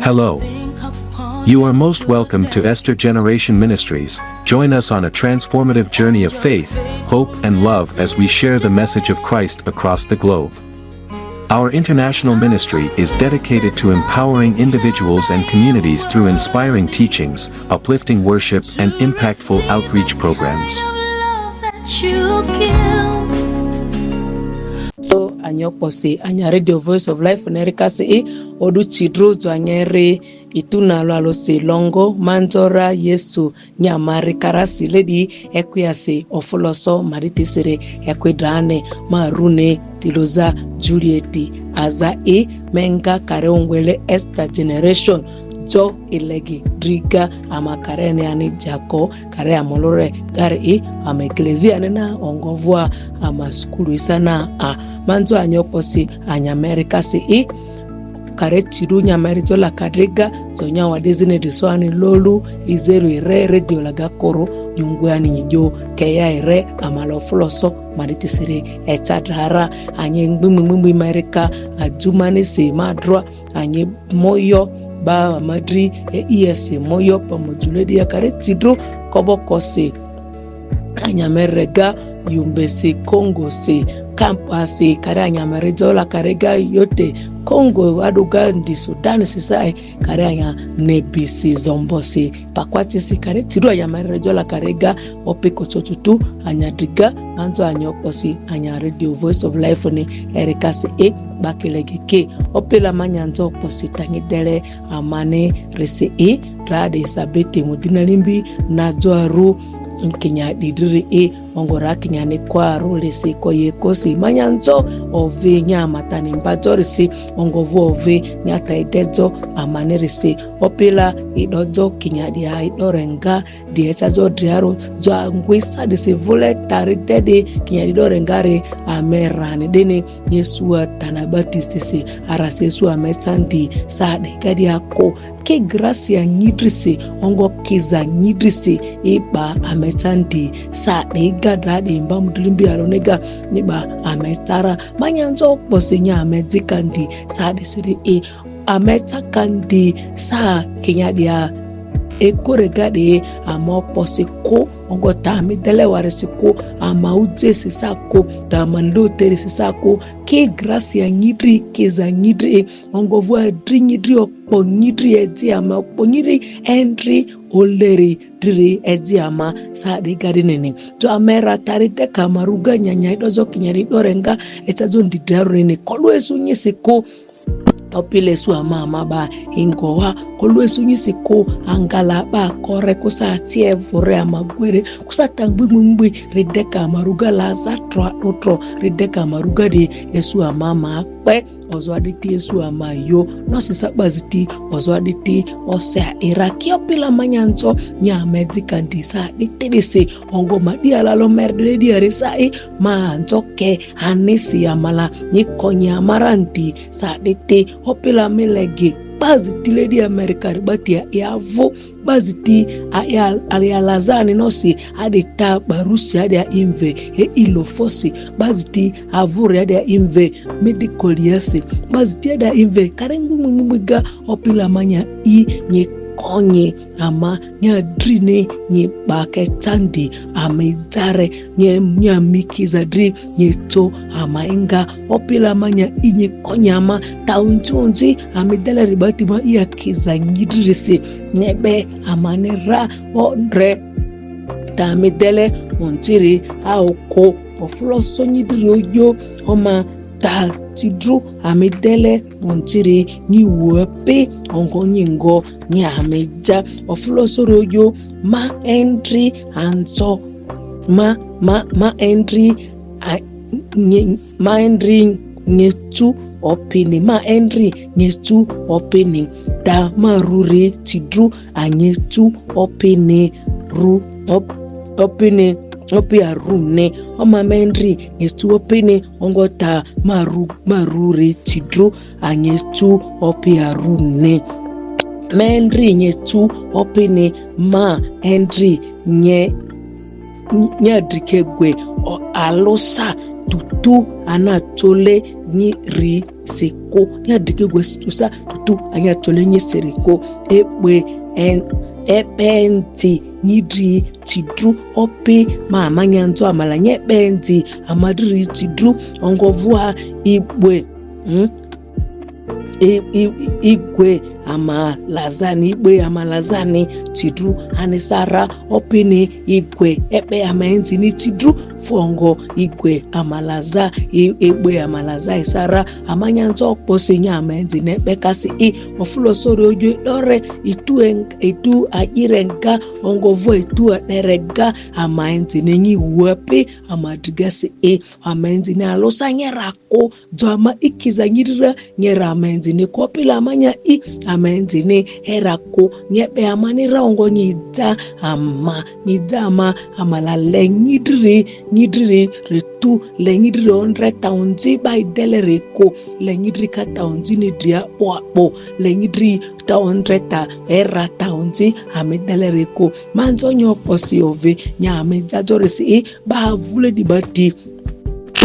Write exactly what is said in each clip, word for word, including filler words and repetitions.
Hello. You are most welcome to Esther Generation Ministries. Join us on a transformative journey of faith, hope, and love as we share the message of Christ across the globe. Our international ministry is dedicated to empowering individuals and communities through inspiring teachings, uplifting worship, and impactful outreach programs. So anyokposi anya Radio Voice of Life nerikasi i odu chidru jo anyeri ituna lwalo si longo manzora Yesu nyamari karasi ledi ekwia si ofuloso maritisi re ekwidane marune tiloza Julieti aza i menga kare ungwele Esther Generation jo ilegi driga ama kare ne ani jako kare amolore gari i ama eklezia ne na ongovua ama sukulu isana a manzo anyokposi anya merikasi i kare tidu nyamari jo lakadriga zo nyawadezine diso ani lolu izeru ire redio lagakoro nyungwe ani nyijo keya ire ama lofuloso maritisi re echadara anye ngbingbi ngbingbi merika ajumani si madrua anye moyo ba amadri e iyesi moyo pamojuledi akare tidu kobokosi anyamerega yumbesi kongosi kampasi kare anyamere jo lakarega yote kongo aduga ndi Sudan sisai kare anya nebisi zombosi pakwatisi kare tidu anyamere jo lakarega opikoso tutu anyadriga manzo anyokposi anya Radio Voice of Life ni erikasi i bakilegi ke opila manyanzo kposi tangidere amani risi i rade isabeti mudinalimbi najoaru kinya didiri i ongora kinya ni kwaru risi koyekosi manyanzo ovi nya matani mbajo risi ongovu ovi nya taidejo amani risi opila idojo kinya dia idorenga die sajo driaro jo angwi sadisi vule tari dedi kinya didorengari amerani deni Yesu atana batisti si arasi Yesu amesandi sade gadi ako ke gracia nyidrisi ongo kiza nyidrisi iba amesandi sade gada de mba mudlimbi alonega niba ametara manyanzo kposi nya amedzikandi sade sidi i ametsakandi sa kinya dia ekore gade ama okposi ko ongo tami dele warisi ko ama ujesi sa ko tama loterisi sa ko ke gracia nyidri kiza nyidri ongo vua dri nyidri okpo nyidri edi ama okpo nyidri endri oleri dri edi ama sade gadi nini to amera tari teka maruga nyanya idozo kinyari dorenga etsazo ndidaro nini kolu esu nyisi ko opila esu ama ama ba ingowa kolu esu nyisi ko angala ba kore kusa tie vure ama gwere kusa tangbi mungbi rideka ama ruga la za tro atro rideka ama ruga de esu ama ama pe ozo aditi esu ama yo nosi sa kpaziti ozo aditi ose ira ki opila manyanzo nya amedzikandi sa diti disi ongo madi alalo merdre diare sa i manzo ke anisi amala nyikonyi amarandi sa diti opila milegi kpaziti ledi amerika ribatia iavu kpaziti alialazani nosi adita barusi adia inve e ilofosi kpaziti avuri adia inve medikoliasi kpaziti adia inve kare ngbingbingbiga opila manya i nyikonyi ama nyadrine nyibake tandi amidare nyamikiza dri nyeto ama inga opila manya i nyikonyi ama taunjunji amidele ribatima i akiza nyidrisi nyebe ama nira ondre tamidele ontiri aoko ofuloso nyidri ojo oma ta tidru amidele ontiri nyiwuape ongo nyingo nyamija ofulosoro yo ma endri anzo ma ma ma endri a, nye, ma endri nyetu opini ma endri nyetu opini ta ma rure tidru anyetu opini ru op, opini opi arune oma ma endri nyetu opini ongo ta ma ru ma rure tidru anyetu opi arune ma endri nyetu opini ma endri nye nyadrikegwe alusa tutu ana tsole nyi ri seko. Nya dike gwe situsa tutu anya tsole nyi sereko. Ekpe en ekpe ndi nyi ri tidru opi ma amanya nzo amala nye ekpe ndi amadri tidru ongovua igwe. Hmm? I, i, igwe amalazani igbe amalazani tidru anisara opini igwe ekpe amendi ni tidru fuongo igwe amalaza igbe amalaza isara amanya nzo kposi nya amendi nekpe kasi i ofulo sori ojo idore itu en, itu ajire nga ongovo itu adere nga amendi nenyi wapi amadigasi i amendi ne alusa nyera ko dzɔ ama ikiza nyirira nyera amenzi ne kopila amanya i amenzi ne era ko nyebe ama ne ra ongo nyidza ama nyidza ama amala le nyidiri nyidiri retu le nyidiri ondre taunzi ba idele reko le nyidiri ka taunzi ne dria po apo le nyidiri ta ondre ta era taunzi ame dele reko manzo nyo posi ove nya ame dzadzorisi i ba vule di bati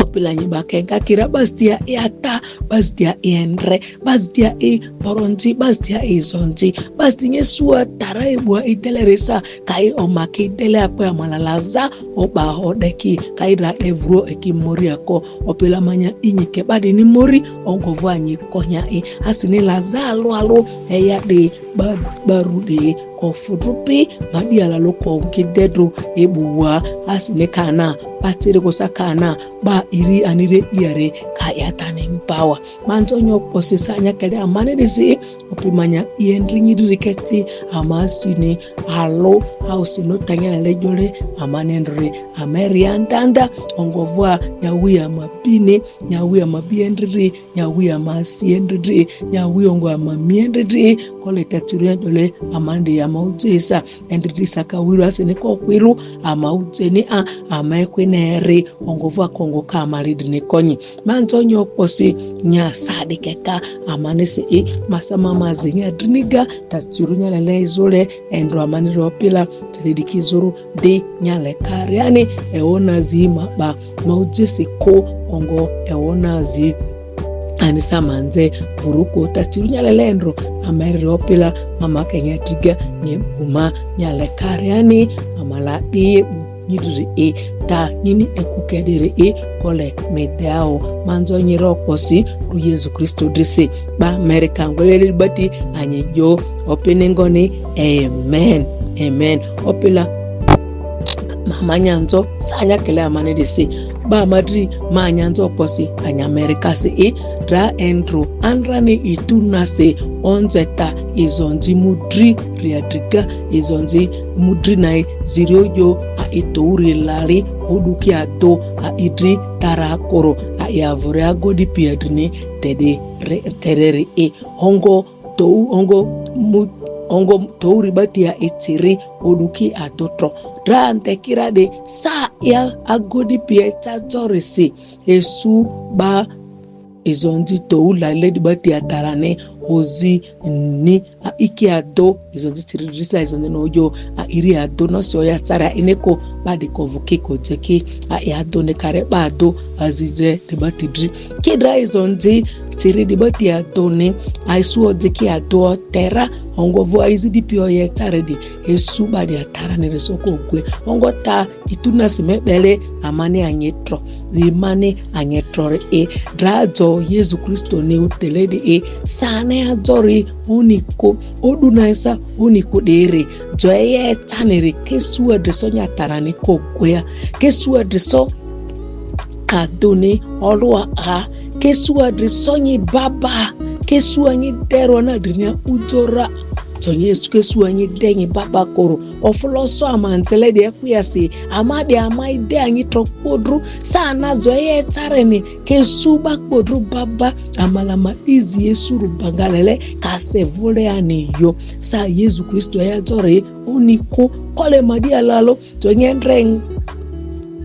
Opila nyi ba kenka kira basi dia i ata basi dia i endre basi dia i boronzi basi dia i zonzi basi nye sua tara i bua i dele resa kai oma ki dele akpe amalala za oba odeki kai ra evro eki mori ako opila manya inyi ke badi ni mori ongovo anyi konya i asini la za alu alu eya de ba baru de ko futu pi madi ala lo ko ki dedu ebu wa asini kana patiri ko sakana ba iri anire iare ka yatani mpawa manzo nyo kposi sanya kede amane disi opimanya iendri nyidiri keti amasini alo ausino tanya lejole amane ndri ameriandanda ongovua nyawi amabini nyawi amabiendri nyawi amasiendri nyawi ongo amamiendri kole tatiru yajole amande yamaujesa endri saka wiru asini kokwiru amaujeni a amaekwineri ongovu akongo ka amalidi ni konyi manzo nyo kposi nya sadi keka amanisi i masama mazi nya diniga tatiru nya lele izule endro amaniri opila tadidi kizuru di nya lekariani eona zi makpa maujisi ko ongo eona zi anisa manze vuruko tatiru nya lele endro ameriri opila mama kenya diga nye buma nya lekariani amala di nyidiri i ta nyini ekukediri i kole medeao manzo nyiro kposi ru yesu kristo disi ba merika ngwelele bati anyi jo opini ngoni amen amen opila mama nyanzo sanya kele amane disi ba madri ma nyanzo kposi anya merika si i dra endru andrani itu nasi onzeta izonzi mudri riadriga izonzi mudri nai ziriojo a itouri lari oduki ato a idri tara akoro a iavore agodi piadrini tede re- tereri i ongo tou ongo mu ongo touri bati a itiri oduki ato tro dra ntekira de sa ya agodi pie tadzorisi esu ba izonzi tou laledi bati atarani ozi ni a iki ado izonzi tiririsa izonzi nojo a iri ado nosi oya tsara ineko badi kovuki kojeki a iado ne kare bado azidre de bati dri kidra izonzi tiri de bati ado ni a isu ojeki ado tera ongovu a izidi pio ye tsare di esu badi atarani resoko gwe ongo ta ituna si mekpele amani anyi tro imani anyi tro re e dra dzo yesu kristo ni utele de e sane adzori uniko oduna sa uniko de re dzo ye tsanere kesu adreso nya tarani ko gwea kesu adreso adoni olua a kesu adreso nyi baba kesu anyi dero na adrinia udzora dzo yesu kesu anyi de nyi baba koro ofulo so amanzele de kuyasi amade amai de anyi tro kpodru sa na dzo ye tsareni kesu ba kpodru baba amalama izi yesu ru bangalele kase vule ani yo sa yesu kristo ya dzore uniko kole madi alalo dzo nyendreng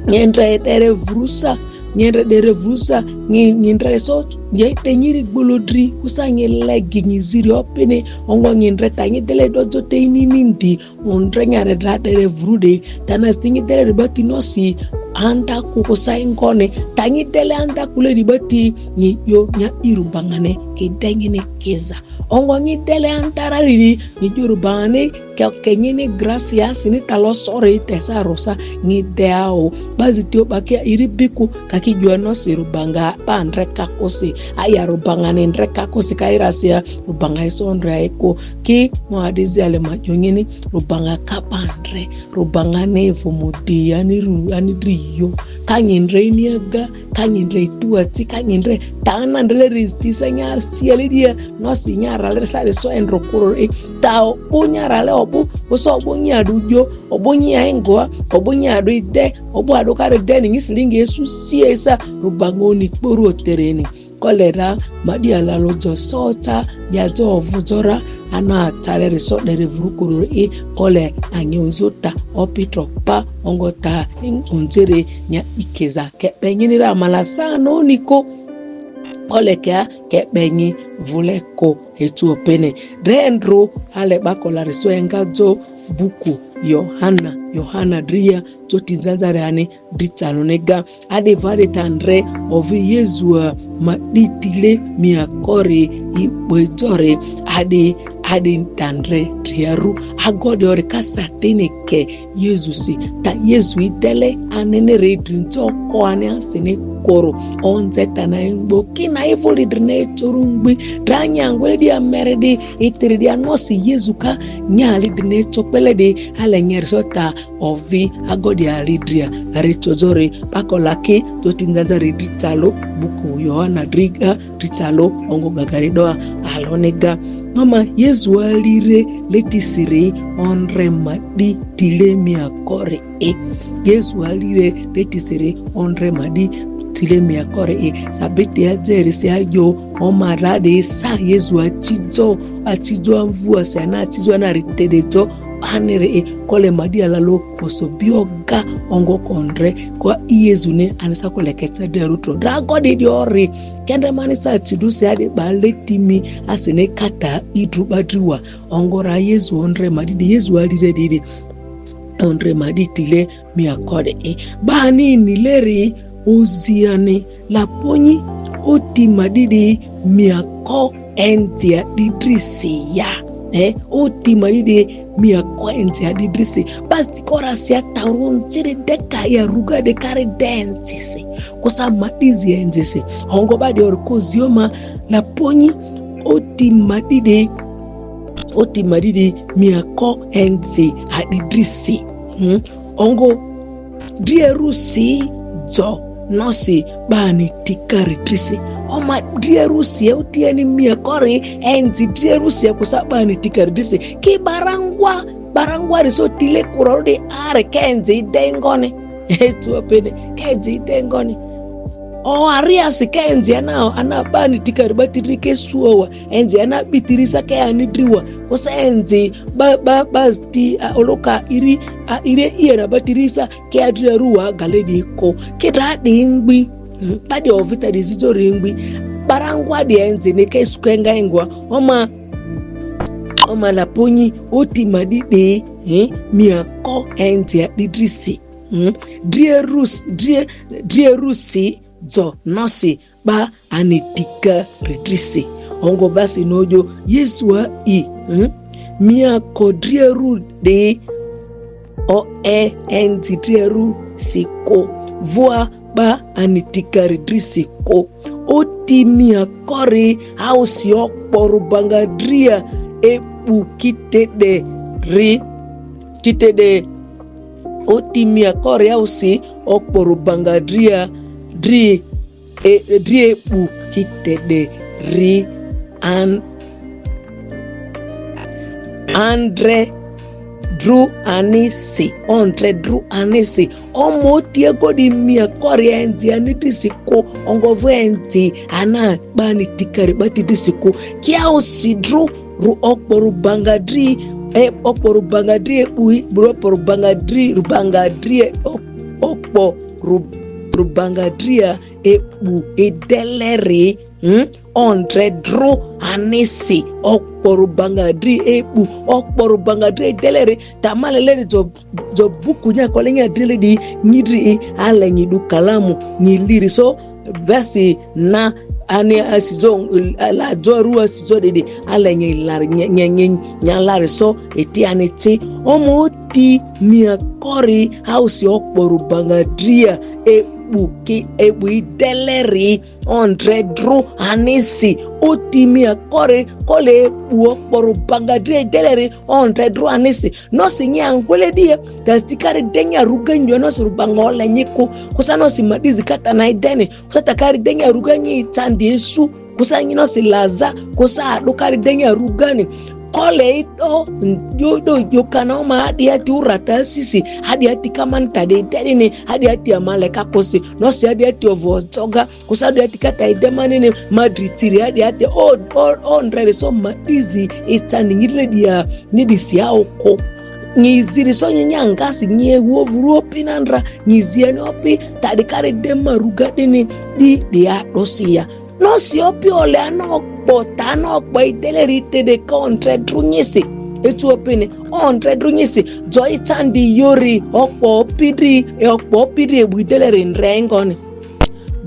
nyendre dere vurusa nyendre dere vurusa nyendre so nyende nyiri gbolodri kusa nyi legi nyi ziri opini ongo nyendre ta nyi dele dodzo te ini nindi ondre nyare dra dere vurude tana sti nyi dere bati nosi andaku kusa ingoni. Ta nyi dele andaku le ri bati, nyi yo nya i Rubaŋa ne ki de nyi ni kiza. Ongo nyi dele andara riri, nyi jo Rubaŋa ne ke, ke nyi ni gracia si ni talo sore i tesa rusa nyi de au. Bazi tio bakia iri biku kaki jua no si Rubaŋa bandre kakusi. Aya Rubaŋa ni ndre kakusi ka irasia Rubaŋa isondre aiku. Ki mo adizia le majo nyi ni Rubaŋa ka bandre. Rubaŋa ne vumudi ani ru, ani rio. Ka nyindre ini aga, ka nyindre ituati, ka nyindre tana ndele riziti sa nya sialidia. No si nya rale sa de so endro kuro e. Ta obu nya rale obu, oso obu nya du jo, obu nya engoa, obu nya du ide, obu adu kare de ni ngisi lingi Yesu sie sa Rubaŋa oni kporu otereni. Kole ra madi alalo jo sota ya jo ovu jo ra ana tare ri so dere vuru kuru i kole anyi unzuta opitro pa ongo ta unzere nya ikeza ke benyini ra mala sa no niko. Kole ke ke benyi vule ko etu opene. Rendro ale bakola ri so enga jo buku Yohana, Yohana dria jo tinzanzare ani dritano ne ga. Ade vare tandre ovi Yesu a madi tile miakore i bwejore. Ade, ade tandre riaru agode ore kasa tene ke Yesu si. Ta Yesu idele anene re drinto ko ane asene koro. Onze tana engbo kina evoli drine chorungbi. Dranya ngwele di amere di itiri di anosi Yesu ka nyali drine chokpele di ale nyeri sota ovi agodi alidria. Are chozori pakolaki toti nzanza ridritalo buku Yohana driga dritalo ongo gagari doa alonega. Mama Yesu alire letisiri onre madi tile miakore e. Yesu alire letisiri onre madi tile miakore e. Sabete azeri se ayo omarade sa Yesu atijo atijo anvua se ana atijo ana ritedejo anere e. Kole madi alalo koso bioga ongo kondre kwa Yesu ne anisa kole keta derutro drago de diori. Kendre mani sa tidu se ade ba letimi asene kata idru badriwa. Ongora Yesu onre madi de Yesu alire de de onre madi tile miakore e. Bani nileri oziane laponyi oti madi de miako endia didrisi ya. Eh, oti madi de miako endia didrisi. Bas kora sia taurun siri deka ya ruga de kare densisi. Kusa madizi enzisi. Hongo badi or kozioma laponyi oti madi de oti madi de miako enzi adidrisi. Hmm? Ongo drierusi jo nosi bani tikari drisi. Oma drierusi e utieni miakori enzi drierusi e kusa bani tikari drisi. Ki barangwa, barangwa riso tile kurorudi are kenzi dengoni. Etu apene kenzi dengoni. O ariasi kenzi ana ana bani tikari batiri ke suowa. Enzi ana bitirisa ke anidriwa. Kusa enzi ba ba basti oloka iri a ire iera batirisa ke adria ruwa galedi ko. Kidra di ngbi. Badi ovita di zijo ringbi. Barangwa di enzi ne ke sukenga engwa. Oma oma laponyi oti madi de. Eh? Miako enzi adidrisi. Hmm? Drierusi drie drierusi jo nosi ba anitika ridrisi. Ongo basi nojo Yesu a i. Hmm? Miako drieru de o e enzi drieru siko. Vua ba anitika ridrisi ko. Oti miakori ausi okporu bangadria ebu kitede ri kitede oti miakore ausi okporu bangadria dri e, dri ebu kitede ri an andre dru anisi. Andre dru anisi. Omo tiego di miakore enzi anidrisi ko ongovu enzi ana bani tikari bati disi ko. Kia usidru ru okporu bangadri e okporu bangadri e ui bro okporu bangadri ru bangadri e okpo ru ru bangadri e u edeleri. Hmm? Ɔndrɛ dro anisi ɔkpɔru bangadri ebu ɔkpɔru bangadri edeleri. Tamale leri jo jo buku nya kole nya dili di nyidri ale nyidu kalamu nyiliri so vesi na ani asizo la joru asizo didi ale nyi lar nyi nyi nya lari so eti ani ti omo ti mia kori ausi ɔkpɔru bangadria ebu ki ebu ideleri. Ɔndrɛ dro anisi oti mia kori kole ebu ɔkpɔru bangadria ideleri. Ɔndrɛ dro anisi nosi nyi angwele die. Tastikari denya ruga nyo nosi rubanga ole nyiku kusa nosi madizi kata na ideni kusa takari denya ruga nyi tandi esu kusa nyi nosi laza kusa adukari denya rugani. Kole ito yo do yo kana oma adi ati urata sisi adi ati kamani tade ideni ni adi ati amale kakosi nosi adi ati ovo joga kusa adi ati kata idemani ni madri tiri adi ati o o o ndrere so madizi itandi nyire dia nyidi sia oko. Nyiziri so nyi nyangasi nyi ewu ovuru opi nandra nyiziani opi tadi kari dema ruga dini di di adosia. Nosi opi ole anokpo ta anokpo ideleri tede ka ɔndrɛ dru nyisi. Etu opi ni ɔndrɛ dru nyisi jo itandi yori ɔkpo opidri ɔkpo opidri ebu ideleri ndrɛ ingoni.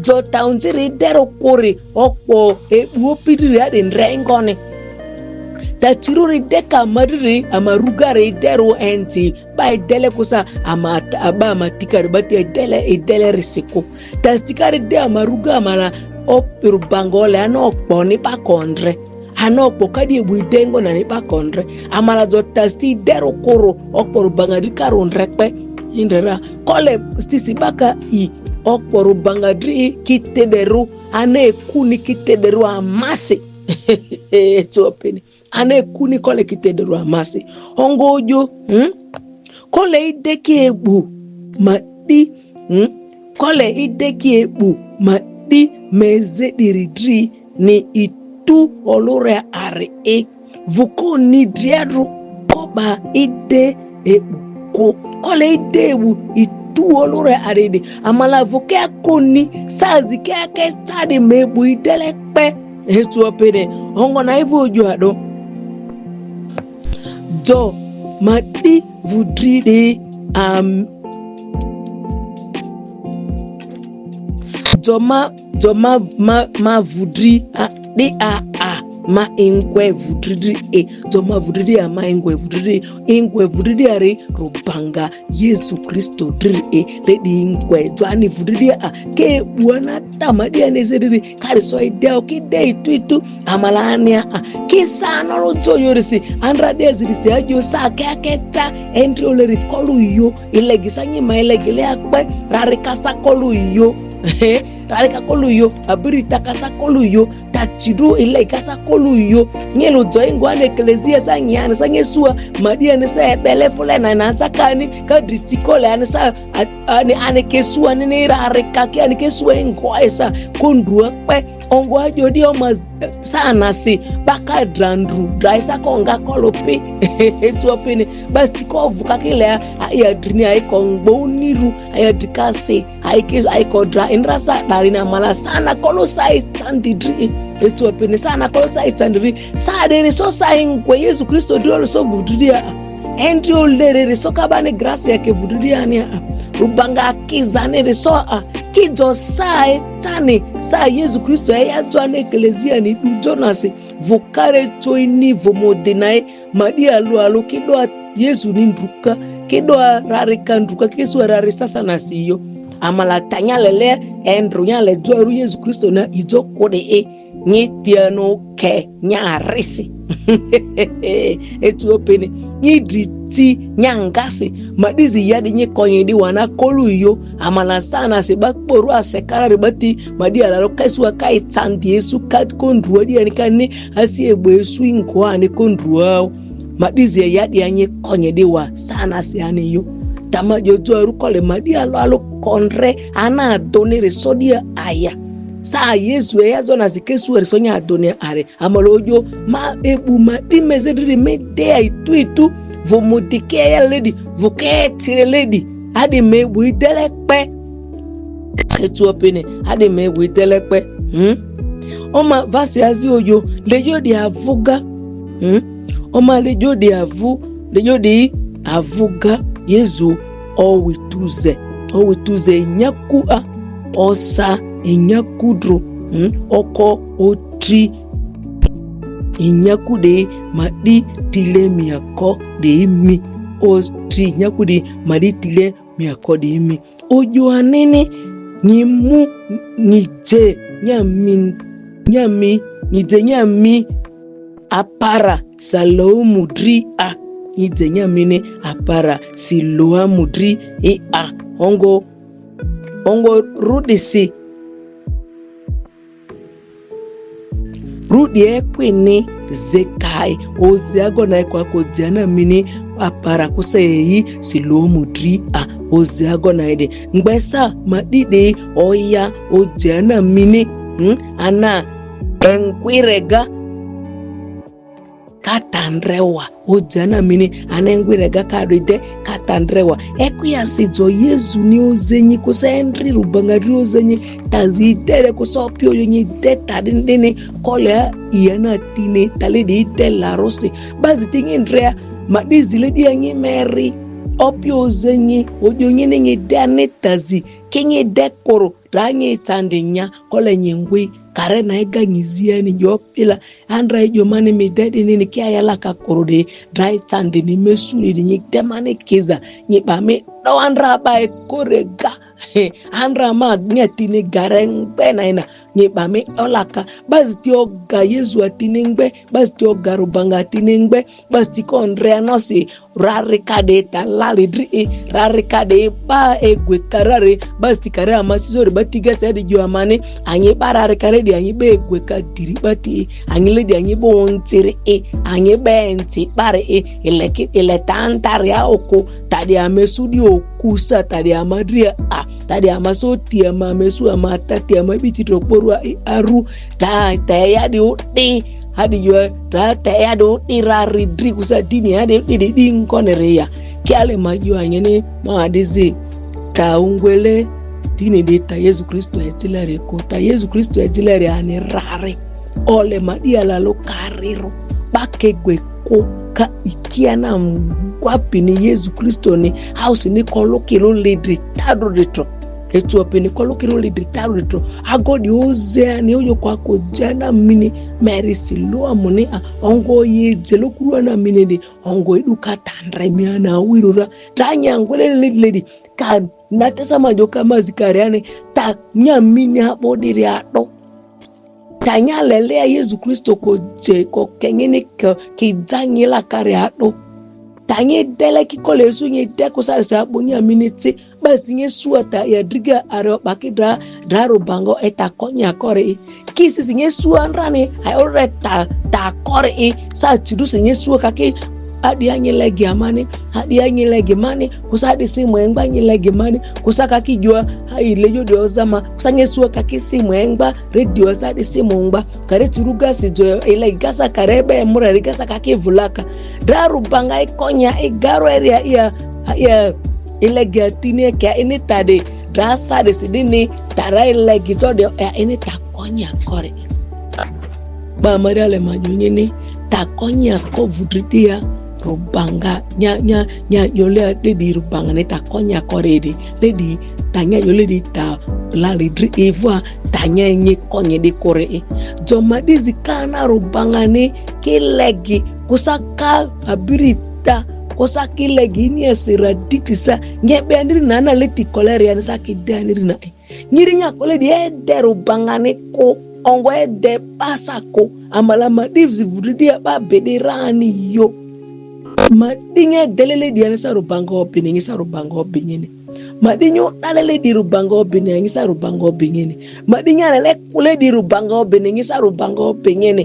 Jo taunziri dero kori ɔkpo ebu opidri adi ndrɛ ingoni. Tatiruri deka amariri amarugari dero enti ba idele kusa ama ba amatikari bati idele idele risiko. Tastikari de amaruga amala opiru bangole anokpo ni bakondre. Anokpo kadi ebu idengo na ni bakondre amala jo tasti dero koro okporu bangadri karundre kpe. Indrera kole stisi baka i okporu bangadri kitederu ana ekuni kitederu amasi. Etu opini ana ekuni kole kitederu amasi. Ongo ojo hmm? Kole ideki egbu ma di hmm? Kole ideki egbu ma di mezediridri ni itu olure ari i vuko ni diadru koba ide egbu ko kole ide egbu itu olure ari di amala vuke akoni sazi ke ake tadi ma egbu idele kpe. Etu opini ongo na ivu ojo ado jo ma di vudri di am jo ma jo ma ma ma vudri a di a a ma ingwe vudri di e jo ma vudri di a ma ingwe vudri di ingwe vudri di ari rubanga Yesu Kristo dri e ledi ingwe jo ani vudri di a ke buana tama di ane zedri kari so ide o ki de itu itu amala ania a ki sa no ro jo yorisi andra de zirisi ajo sa ke ke ta endri oleri kolu yo ilegi sa nyima ilegi le akpe rari kasa kolu yo rari ka kolu yo abiri ta kasa kolu yo tatidu ilegi kasa kolu yo nyelu jo ingo ane eklesia sa nyane sa nyesua madi ane sa ebele fule na na sa kani kadri tikole ane sa ane ane kesua ne ne rari ka ke ane kesua ingo esa kondua kpe ongo ajo di oma sana si baka drandru drai sa konga kolopi etu opini basti ko vuka kile a ya drini ai ko ngbo niru ai adrikasi ai ke ai ko dra indra sa dari na mala sana kolo sai tandi dri etu opini sana kolo sai tandi dri sa deri so sai ngwe Yesu Kristo dri so vudri a endi olerere so kabane gracia ke vudri a ni a rubanga kizane de so a kijo sa etani sa Yesu Kristo ya ya jo ane eklesia ni du jonasi vukare cho ini vomodinae madi alu alu kido a Yesu ni ndruka kido a rari ka ndruka kisu a rari sasa na siyo amala tanya lele endru nya le jo aru Yesu Kristo na ijo kode e nyi tiano ke nya risi etu opini nyi driti nya ngasi madizi yadi nyi konyi di wana kolu iyo amala sana si bakporu asekara ribati madi alalo kaisua kai tandi Yesu kat kondrua di ani kani asi egbo Yesu inko ani kondrua madizi yadi anyi konyi di wa sana si ani yo tama jojo aru kole madi alo alo kondre ana adonere sodia aya sa Yesu eya zona si kesu eri sonya adonere are amalojo ma ebu ma di mezediri me de a itu itu vomodike ya ledi voke tire ledi adi me ebu idele kpe etu opini adi me ebu idele kpe hmm? Oma vasi azi oyo lejo de avuga. Hmm? Oma lejo de avu, lejo de avuga. Yesu owituze, owituze inyaku a, osa inyaku dro. Hmm? Oko oti inyaku de madi tile miako de imi. Oti inyaku de madi tile miako de imi. Ojo anene nyi mu nyi je nya mi nya mi nyi je nya mi apara salomu dri a. Nyi je nya mi ne apara siloamu dri e a. Ongo ongo rudisi rudi ekwini zekai ozi agona ekwa ko diana mini apara kusa eyi silomu dri a. Ozi agona ede ngbesa madide oya o diana mini. Hmm? Ana engwirega katandrewa o diana mini. Ana engwirega kadide katandrewa. Ekwia si jo yesu ni ozenyi kusa endri rubanga dri ozenyi tazi idere kusa opio yo nyi de tadindini kole a iya na tine tale de ide larosi. Bazi ti nyi ndrea madizi le di anyi meri opio ozenyi ojo nyi ni nyi de ani tazi ki nyi de koro da nyi tandi nya kole nyi ngwi kare na iga nyi zia ni jo pila. Andra ijo mani mi dedi nini kia yala ka koro de dra itandi ni mesuli di nyi demani kiza nyi ba mi do andra ba ekorega. Andra ma nyi atini gare ngbe na ina nyi ba mi olaka. Bazi ti oga yesu atini ngbe. Bazi ti oga rubanga atini ngbe. Bazi ti kondre anosi rarika de ta lali dri i rarika de ba egwe karare. Bazi ti kare amasi zori ba tiga sa di jo amani. Anyi ba rarika re di anyi ba egwe ka diri ba ti i anyi le di anyi ba ontiri i anyi ba enti bare i. Ileki ile tantari a oko tadi amesu di okusa tadi amadri a tadi amaso ti ama amesu ama tati ama biti to kporu a i aru. Ta ta ya di udi hadi jua ta ta ya di udi rari dri kusa dini hadi udi di di nkone re ya. Kiale majua nyene ma dizi ta ungwele dini di ta yesu kristo etilere ko ta yesu kristo etilere ani rari. Ole madia lalo kariro bakegwe ko ka ikia na ngwapi ni yesu kristo ni hausi ni kolo kilo lidri tadro de to. Etu opi ni kolo kilo lidri tadro de to. Agodi ozea ni oyo kwa ko jana mini meri siloa muni a ongo ye jelo kuru ana mini de ongo idu ka tandre mi ana wirura. Tanya ngwele lidri ledi ka natesa majo ka mazikari ani ta nya mini abodiri ado. Tanya lele a yesu kristo ko je ko kengini ko ki danyi la kare ado. Tanyi dele ki kole yesu nyi de ko sare sa bo nyi amini ti basi nyi sua ta ya driga are ba ki dra dra rubango eta konya kore i. Kisi si nyi sua ndrani ayo re ta ta kore i sa tidu si nyi sua kaki adi anyi legi amani adi anyi legi mani kusa adi si mwengba anyi legi mani kusa kaki jua ai lejo di ozama kusa nyi sua kaki si mwengba redio sa di si mwengba kare tiru gasi jo ilegi gasa kare be mura ri gasa kaki vulaka. Dra rubanga ikonya igaro eria ia ia ilegi atini ke ini tadi dra sa di sidini tara ilegi to de ya ini takonya kore. Ba mari ale majo nyini takonya ko vudridia rubanga nya nya nya yole de di rubanga ni takonya kore di ledi tanya yole di ta lali dri evua tanya nyi konye di kore e. Joma dizi kana rubanga ni ki legi kusa ka abiri ta kusa ki legi ni esira diti sa nye be aniri na na leti koleri ani sa ki de aniri na e. Nyiri nya kole di ede rubanga ni ko ongo ede basa ko amala ma divzi vudidi ya ba bede rani yo. Ma di nye delele di ani sa rubanga obini nyi sa rubanga obini ni. Ma di nyo dalele di rubanga obini nyi sa rubanga obini ni. Ma di nya lele kule di rubanga obini nyi sa rubanga obini ni.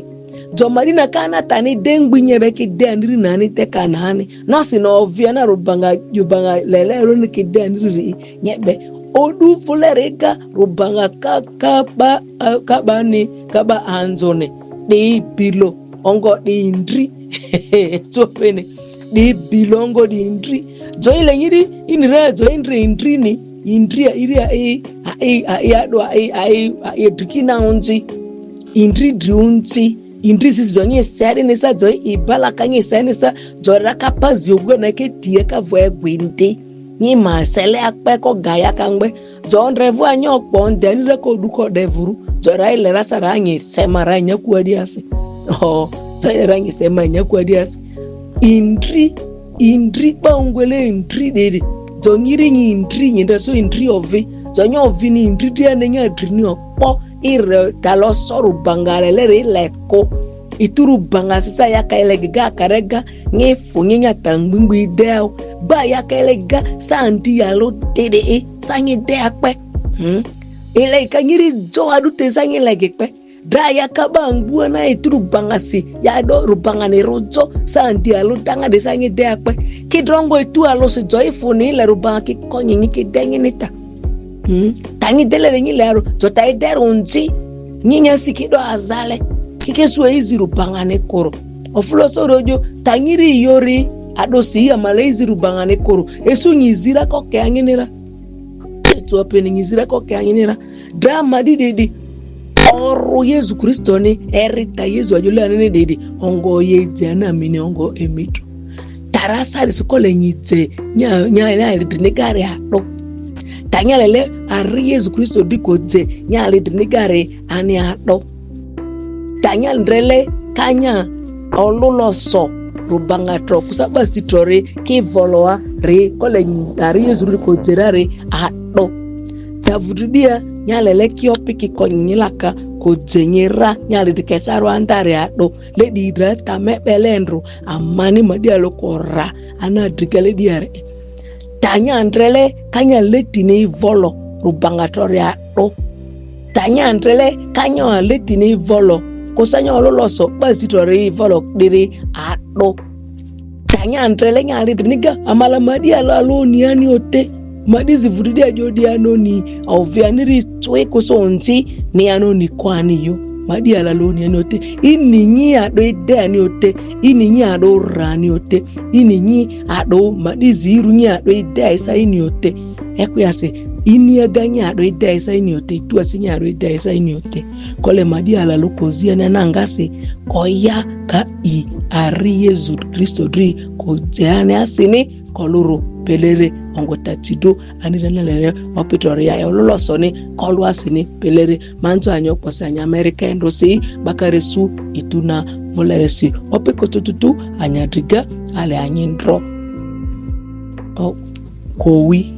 Jo ma di na kana tani dengbi nye be ki de aniri na ni te kana ni. No si no via na rubanga jubanga lele ro ni ki de aniri nye be. Odu fulere ka rubanga ka ka ba ka ba ni ka ba anzone. Di bilo ongo di ndri. Tsopene di bilo ongo di ndri. Jo ile nyiri inire jo indri indri ni indri a iri a i a i a i ado a i a i a i dikina onzi. Indri driunti, indri zizo nye sere ne sa dzɔ ibala ka nye sere ne sa dzɔ ra ka pa zio go na ke tie ka vɔ egwende. Nye ma sele akpe ko gaya ka ngbe. Dzɔ ndre vo anyo kpɔ nde ni re ko du ko de vuru. Dzɔ ra ile ra sa ra nye sema ra nya ku adi ase. Oh, dzɔ ile ra nye sema nya ku adi ase. Indri, indri pa ungwele indri dede. Dzɔ nyiri nyi indri nyi nda so indri ovi. Dzɔ nyo ovi ni indri dia ne nya dri ni okpɔ. Ire ta lɔ sɔ rubanga le le re le ko. Itu rubanga sisa ya ka ele gega ka re ga. Nye fo nye nya ta ngbingbi de o. Ba ya ka ele ga sa ndi ya lo dede e. Sa nye de akpe. Hmm. Ele ka nyiri dzo adu te sa nye le ge kpe. Dra ya ka ba ngbua na itu rubanga si. Ya do rubanga ne ro dzo. Sa ndi ya lo danga de sa nye de akpe. Ki drongo itu alo si dzo ifo ni le rubanga ki konye nyi ki de nyi ni ta. Hmm. Tangi dele re nyi le aro. Dzo ta idero nzi. Nyi nya si ki do azale. Kike su e izi rubanga ne koro. Ofulo so rojo. Tangi ri yori. Ado si ya male izi rubanga ne koro. Esu nyi zira ko ke angenera. Etu apene nyi zira ko ke angenera. Dra madi dede. Oro Yesu Kristo ni erita Yesu ajole anene dede. Ongo ye dze na mine ongo emitu. Tara sari sukole nyi dze nya nya nya dene gare ado. Tanya lele ari Yesu Kristo di ko dze nya le dene gare ani ado. Tanya ndrele kanya olulo so rubanga tro kusa basi tro re ki voloa re kole nyi ari Yesu di ko dze ra re ado. Davudu dia nya lele ki opi ki konyi laka ko dze nyi ra nya le de kesaro andare ado. Ledi dra ta me belendro amani madi alo ko ra ana driga ledi are. Tanya ndrele kanya leti ne ivolo rubanga tro re ado. Tanya ndrele kanya leti ne ivolo. Kosanya olulo so basi tro re ivolo dere ado. Tanya ndrele nya re deniga amala madi alo alo ni ani ote. Madi zivuridi ajo di anoni. Ovi ani ri twe kosonzi ni anoni kwani yo. Madi alo alo ni ani ote. Ini nyi ado ide ani ote. Ini nyi ado ra ani ote. Ini nyi ado madi ziru nyi ado ide isa ini ote. Eku ya se ini aga nyi ado ide isa ini ote. Itu asi nyi ado ide isa ini ote. Kole madi ala luko zi ani ananga se. Ko ya ka i ari Yesu Kristo dri ko dze ani asini. Koluru pelere ongo tatido ani dana lere opitoria e olulo so ni kolu asini pelere manzo anyo kposi anya Amerika endo si bakare su ituna volere si opiko tututu anya driga ale anyi ndro. O kowi